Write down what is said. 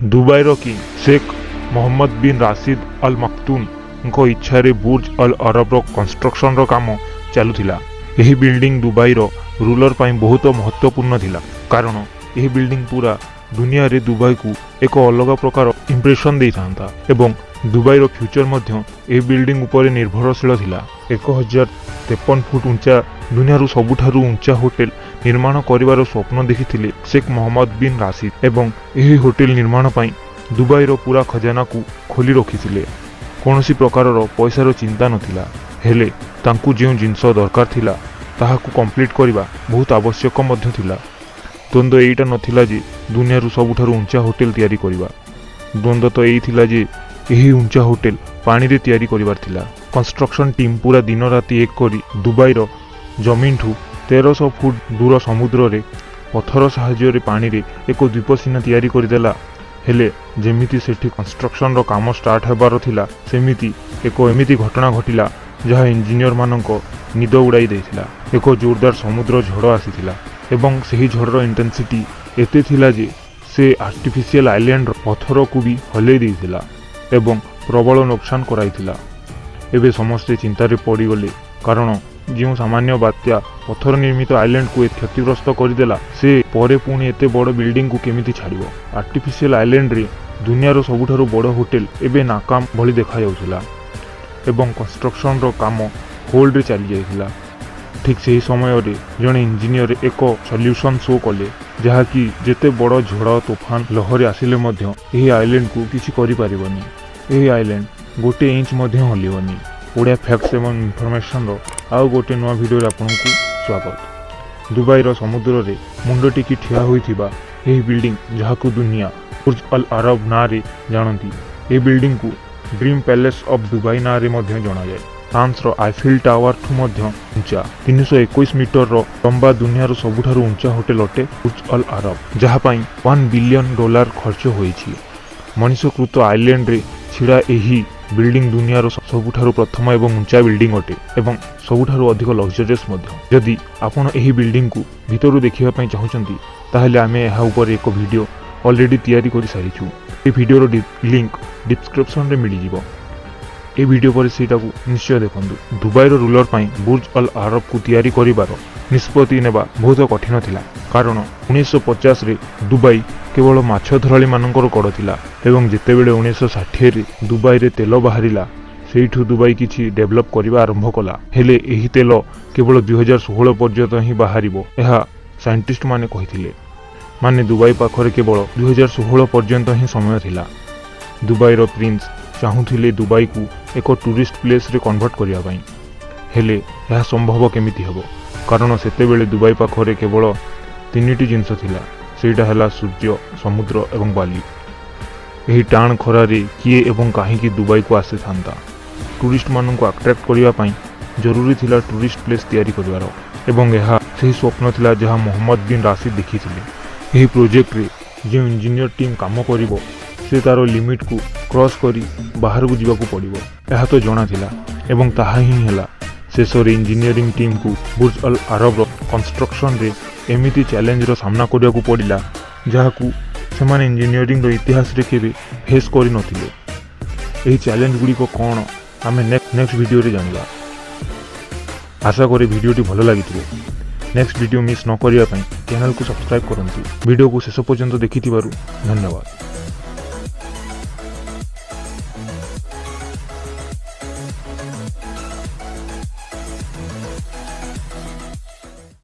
ଦୁବାଇର king Sheikh Mohammed bin Rashid al ମକ୍ତୁମଙ୍କ ଇଚ୍ଛାରେ ବୁର୍ଜ ଅଲ୍ ଆରବର କନଷ୍ଟ୍ରକ୍ସନର କାମ ଚାଲୁଥିଲା। ଏହି ବିଲ୍ଡିଂ ଦୁବାଇର ରୁଲର ପାଇଁ ବହୁତ ମହତ୍ତ୍ୱପୂର୍ଣ୍ଣ ଥିଲା, କାରଣ ଏହି ବିଲ୍ଡିଂ ପୁରା ଦୁନିଆରେ ଦୁବାଇକୁ ଏକ ଅଲଗା ପ୍ରକାର ଇମ୍ପ୍ରେସନ ଦେଇଥାନ୍ତା ଏବଂ ଦୁବାଇର ଫ୍ୟୁଚର ମଧ୍ୟ ଏହି ବିଲ୍ଡିଂ ଉପରେ ନିର୍ଭରଶୀଳ ଥିଲା। 1053 ଫୁଟ ଉଞ୍ଚା ଦୁନିଆରୁ ସବୁଠାରୁ ଉଞ୍ଚା ହୋଟେଲ ନିର୍ମାଣ କରିବାର ସ୍ୱପ୍ନ ଦେଖିଥିଲେ ଶେଖ୍ ମହମ୍ମଦ ବିନ୍ ରାଶିଦ ଏବଂ ଏହି ହୋଟେଲ ନିର୍ମାଣ ପାଇଁ ଦୁବାଇର ପୁରା ଖଜାନାକୁ ଖୋଲି ରଖିଥିଲେ। କୌଣସି ପ୍ରକାରର ପଇସାର ଚିନ୍ତା ନଥିଲା। ହେଲେ ତାଙ୍କୁ ଯେଉଁ ଜିନିଷ ଦରକାର ଥିଲା, ତାହାକୁ କମ୍ପ୍ଲିଟ୍ କରିବା ବହୁତ ଆବଶ୍ୟକ ମଧ୍ୟ ଥିଲା। ଦ୍ୱନ୍ଦ୍ୱ ଏଇଟା ନଥିଲା ଯେ ଦୁନିଆରୁ ସବୁଠାରୁ ଉଞ୍ଚା ହୋଟେଲ ତିଆରି କରିବା। ଦ୍ୱନ୍ଦ୍ୱ ତ ଏଇ ଥିଲା ଯେ ଏହି ଉଞ୍ଚା ହୋଟେଲ ପାଣିରେ ତିଆରି କରିବାର ଥିଲା। କନଷ୍ଟ୍ରକ୍ସନ ଟିମ୍ ପୁରା ଦିନ ରାତି ଏକ କରି ଦୁବାଇର ଜମିନଠୁ 1300 ଫୁଟ ଦୂର ସମୁଦ୍ରରେ ପଥର ସାହାଯ୍ୟରେ ପାଣିରେ ଏକ ଦ୍ୱୀପ ସିନା ତିଆରି କରିଦେଲା, ହେଲେ ଯେମିତି ସେଠି କନଷ୍ଟ୍ରକ୍ସନର କାମ ଷ୍ଟାର୍ଟ ହେବାର ଥିଲା, ସେମିତି ଏକ ଏମିତି ଘଟଣା ଘଟିଲା, ଯାହା ଇଞ୍ଜିନିୟରମାନଙ୍କ ନିଦ ଉଡ଼ାଇ ଦେଇଥିଲା। ଏକ ଜୋରଦାର ସମୁଦ୍ର ଝଡ଼ ଆସିଥିଲା ଏବଂ ସେହି ଝଡ଼ର ଇଣ୍ଟେନ୍ସିଟି ଏତେ ଥିଲା ଯେ ସେ ଆର୍ଟିଫିସିଆଲ ଆଇଲ୍ୟାଣ୍ଡର ପଥରକୁ ବି ହଲେଇ ଦେଇଥିଲା ଏବଂ ପ୍ରବଳ ନୋକସାନ କରାଇଥିଲା। ଏବେ ସମସ୍ତେ ଚିନ୍ତାରେ ପଡ଼ିଗଲେ, କାରଣ ଯେଉଁ ସାମାନ୍ୟ ବାତ୍ୟା ପଥର ନିର୍ମିତ ଆଇଲ୍ୟାଣ୍ଡକୁ କ୍ଷତିଗ୍ରସ୍ତ କରିଦେଲା, ସେ ପରେ ପୁଣି ଏତେ ବଡ଼ ବିଲ୍ଡିଂକୁ କେମିତି ଛାଡ଼ିବ? ଆର୍ଟିଫିସିଆଲ ଆଇଲ୍ୟାଣ୍ଡରେ ଦୁନିଆର ସବୁଠାରୁ ବଡ଼ ହୋଟେଲ ଏବେ ନାକାମ ଭଳି ଦେଖାଯାଉଥିଲା ଏବଂ କନଷ୍ଟ୍ରକ୍ସନର କାମ ହୋଲ୍ଡରେ ଚାଲିଯାଇଥିଲା। ଠିକ୍ ସେହି ସମୟରେ ଜଣେ ଇଞ୍ଜିନିୟର ଏକ ସଲ୍ୟୁସନ୍ ଶୋ କଲେ, ଯାହାକି ଯେତେ ବଡ଼ ଝଡ଼, ତୋଫାନ, ଲହରୀ ଆସିଲେ ମଧ୍ୟ ଏହି ଆଇଲ୍ୟାଣ୍ଡକୁ କିଛି କରିପାରିବନି। ଏହି ଆଇଲ୍ୟାଣ୍ଡ ଗୋଟେ ଇଞ୍ଚ ମଧ୍ୟ ହଲିବନି। ଓଡ଼ିଆ ଫ୍ୟାକ୍ଟସ୍ ଏବଂ ଇନଫର୍ମେସନର ଆଉ ଗୋଟେ ନୂଆ ଭିଡ଼ିଓରେ ଆପଣଙ୍କୁ ସ୍ୱାଗତ। ଦୁବାଇର ସମୁଦ୍ରରେ ମୁଣ୍ଡ ଟେକି ଠିଆ ହୋଇଥିବା ଏହି ବିଲ୍ଡିଂ, ଯାହାକୁ ଦୁନିଆ ବୁର୍ଜ ଅଲ୍ ଆରବ ନାଁରେ ଜାଣନ୍ତି, ଏହି ବିଲ୍ଡିଂକୁ ଡ୍ରିମ୍ ପ୍ୟାଲେସ୍ ଅଫ୍ ଦୁବାଇ ନାଁରେ ମଧ୍ୟ ଜଣାଯାଏ। ଫ୍ରାନ୍ସର ଆଇଫିଲ୍ ଟାୱାରଠୁ ମଧ୍ୟ ଉଞ୍ଚା, 321 ମିଟରର ଲମ୍ବା ଦୁନିଆର ସବୁଠାରୁ ଉଞ୍ଚା ହୋଟେଲ ଅଟେ ବୁର୍ଜ ଅଲ୍ ଆରବ, ଯାହା ପାଇଁ 1 ବିଲିୟନ ଡଲାର ଖର୍ଚ୍ଚ ହୋଇଛି। ମଣିଷକୃତ ଆଇଲ୍ୟାଣ୍ଡରେ ଛିଡ଼ା ଏହି ବିଲ୍ଡିଂ ଦୁନିଆର ସବୁଠାରୁ ପ୍ରଥମ ଏବଂ ଉଞ୍ଚା ବିଲ୍ଡିଂ ଅଟେ ଏବଂ ସବୁଠାରୁ ଅଧିକ ଲକ୍ଜରିୟସ୍ ମଧ୍ୟ। ଯଦି ଆପଣ ଏହି ବିଲ୍ଡିଂକୁ ଭିତରୁ ଦେଖିବା ପାଇଁ ଚାହୁଁଛନ୍ତି, ତାହେଲେ ଆମେ ଏହା ଉପରେ ଏକ ଭିଡ଼ିଓ ଅଲରେଡ଼ି ତିଆରି କରିସାରିଛୁ। ଏହି ଭିଡ଼ିଓର ଲିଙ୍କ ଡିସ୍କ୍ରିପସନରେ ମିଳିଯିବ। এই ଭିଡ଼ିଓ ପରେ ସେଇଟାକୁ ନିଶ୍ଚୟ ଦେଖନ୍ତୁ। ଦୁବାଇର ରୁଲର ପାଇଁ ବୁର୍ଜ ଅଲ୍ ଆରବକୁ ତିଆରି କରିବାର ନିଷ୍ପତ୍ତି ନେବା ବହୁତ କଠିନ ଥିଲା, କାରଣ 1950ରେ ଦୁବାଇ କେବଳ ମାଛ ଧରାଳିମାନଙ୍କର ଗଡ଼ ଥିଲା ଏବଂ ଯେତେବେଳେ 1960ରେ ଦୁବାଇରେ ତେଲ ବାହାରିଲା, ସେଇଠୁ ଦୁବାଇ କିଛି ଡେଭଲପ୍ କରିବା ଆରମ୍ଭ କଲା। ହେଲେ ଏହି ତେଲ କେବଳ 2016 ପର୍ଯ୍ୟନ୍ତ ହିଁ ବାହାରିବ, ଏହା ସାଇଣ୍ଟିଷ୍ଟମାନେ କହିଥିଲେ। ମାନେ ଦୁବାଇ ପାଖରେ କେବଳ 2016 ପର୍ଯ୍ୟନ୍ତ ହିଁ ସମୟ ଥିଲା। ଦୁବାଇର ପ୍ରିନ୍ସ ଚାହୁଁଥିଲେ ଦୁବାଇକୁ ଏକ ଟୁରିଷ୍ଟ ପ୍ଲେସ୍ରେ କନଭର୍ଟ କରିବା ପାଇଁ। ହେଲେ ଏହା ସମ୍ଭବ କେମିତି ହେବ? କାରଣ ସେତେବେଳେ ଦୁବାଇ ପାଖରେ କେବଳ ତିନିଟି ଜିନିଷ ଥିଲା। ସେଇଟା ହେଲା ସୂର୍ଯ୍ୟ, ସମୁଦ୍ର ଏବଂ ବାଲି। ଏହି ଟାଣ ଖରାରେ କିଏ ଏବଂ କାହିଁକି ଦୁବାଇକୁ ଆସିଥାନ୍ତା? ଟୁରିଷ୍ଟମାନଙ୍କୁ ଆଟ୍ରାକ୍ଟ କରିବା ପାଇଁ ଜରୁରୀ ଥିଲା ଟୁରିଷ୍ଟ ପ୍ଲେସ୍ ତିଆରି କରିବାର ଏବଂ ଏହା ସେହି ସ୍ୱପ୍ନ ଥିଲା, ଯାହା ମହମ୍ମଦ ବିନ୍ ରାଶିଦ ଦେଖିଥିଲେ। ଏହି ପ୍ରୋଜେକ୍ଟରେ ଯେଉଁ ଇଞ୍ଜିନିୟର ଟିମ୍ କାମ କରିବ, ସେ ତା'ର ଲିମିଟକୁ କ୍ରସ୍ କରି ବାହାରକୁ ଯିବାକୁ ପଡ଼ିବ, ଏହା ତ ଜଣାଥିଲା ଏବଂ ତାହା ହିଁ ହେଲା। ଶେଷରେ ଇଞ୍ଜିନିୟରିଂ ଟିମ୍କୁ ବୁର୍ଜ ଅଲ୍ ଆରବର କନଷ୍ଟ୍ରକ୍ସନରେ ଏମିତି ଚ୍ୟାଲେଞ୍ଜର ସାମ୍ନା କରିବାକୁ ପଡ଼ିଲା, ଯାହାକୁ ସେମାନେ ଇଞ୍ଜିନିୟରିଂର ଇତିହାସରେ କେବେ ଫେସ୍ କରିନଥିଲେ। ଏହି ଚ୍ୟାଲେଞ୍ଜ ଗୁଡ଼ିକ କ'ଣ, ଆମେ ନେକ୍ସଟ ଭିଡ଼ିଓରେ ଜାଣିବା। ଆଶା କରେ ଭିଡ଼ିଓଟି ଭଲ ଲାଗିଥିବ। ନେକ୍ସଟ ଭିଡ଼ିଓ ମିସ୍ ନ କରିବା ପାଇଁ ଚ୍ୟାନେଲକୁ ସବସ୍କ୍ରାଇବ୍ କରନ୍ତୁ। ଭିଡ଼ିଓକୁ ଶେଷ ପର୍ଯ୍ୟନ୍ତ ଦେଖିଥିବାରୁ ଧନ୍ୟବାଦ।